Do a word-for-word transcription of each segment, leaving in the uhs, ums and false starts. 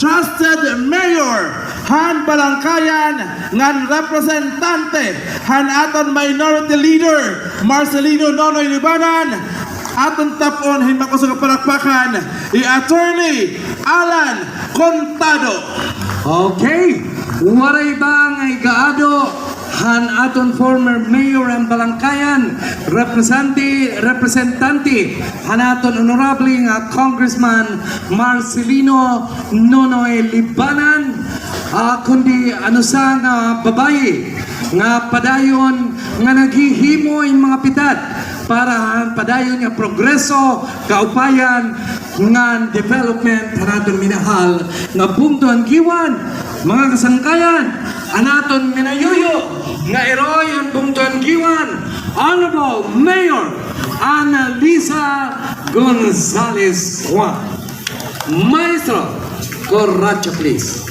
trusted mayor han Balangkayan ngan representante han aton minority leader, Marcelino Nonoy Libanan, aton tap-on hin makusog nga palakpakan, hi Attorney Alan Contado. Okay, waray ba nga igaado han aton former mayor han Balangkayan, representante, representante han aton honorable nga Congressman Marcelino Nonoy Libanan, ah, kundi an usa nga babaye nga padayon nga naghihimo hin mga pitad para han padayon nga progreso, kaupayan, ngan development han aton minahal nga bungto han Guiuan. Mga kasangkayan, an aton minayuyo nga iroy han bungto han Guiuan, Honorable Mayor Annalisa Gonzalez Juan. Maestro, kuracha, please.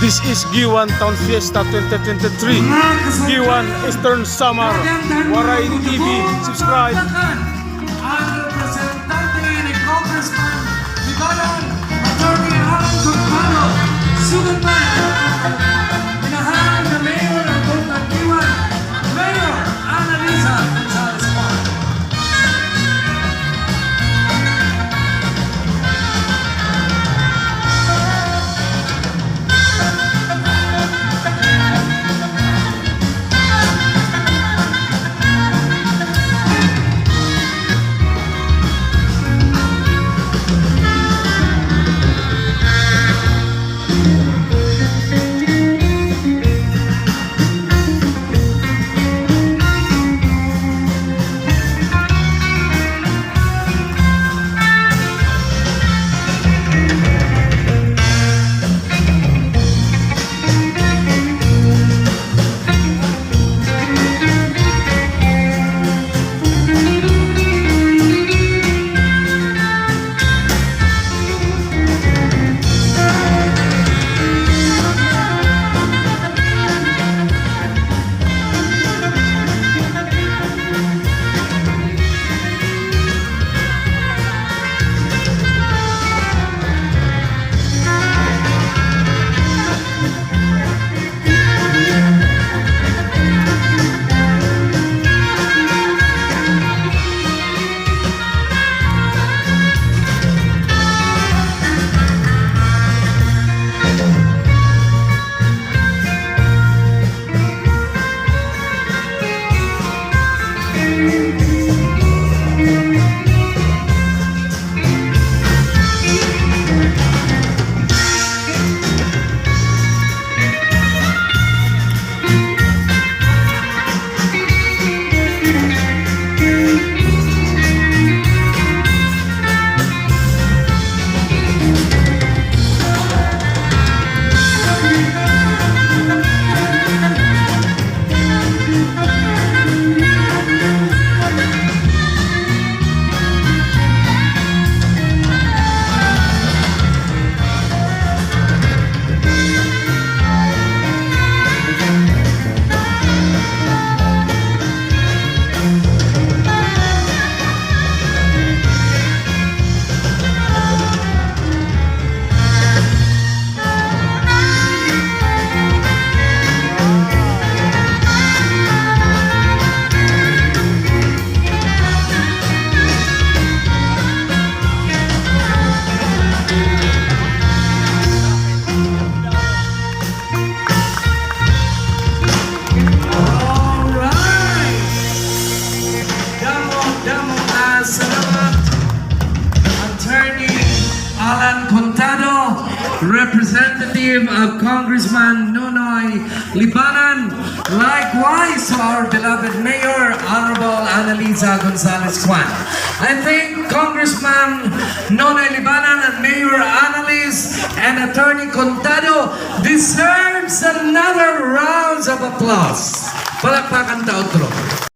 This is Guiuan Town Fiesta twenty twenty-three. Guiuan, Eastern Samar. Waray T V, subscribe. Ang representante ni Congressman Libanan, Attorney Alan Contado, sugad man, minahal nga mayor han Bungto han Guiuan, Mayor Annalisa Gonzalez Juan. Alan Contado, representative of Congressman Nonoy Libanan. Likewise to our beloved Mayor, Honorable Annalisa Gonzalez Kwan. I think Congressman Nonoy Libanan and Mayor Annalise and Attorney Contado deserves another rounds of applause. Palakpakan ta utro.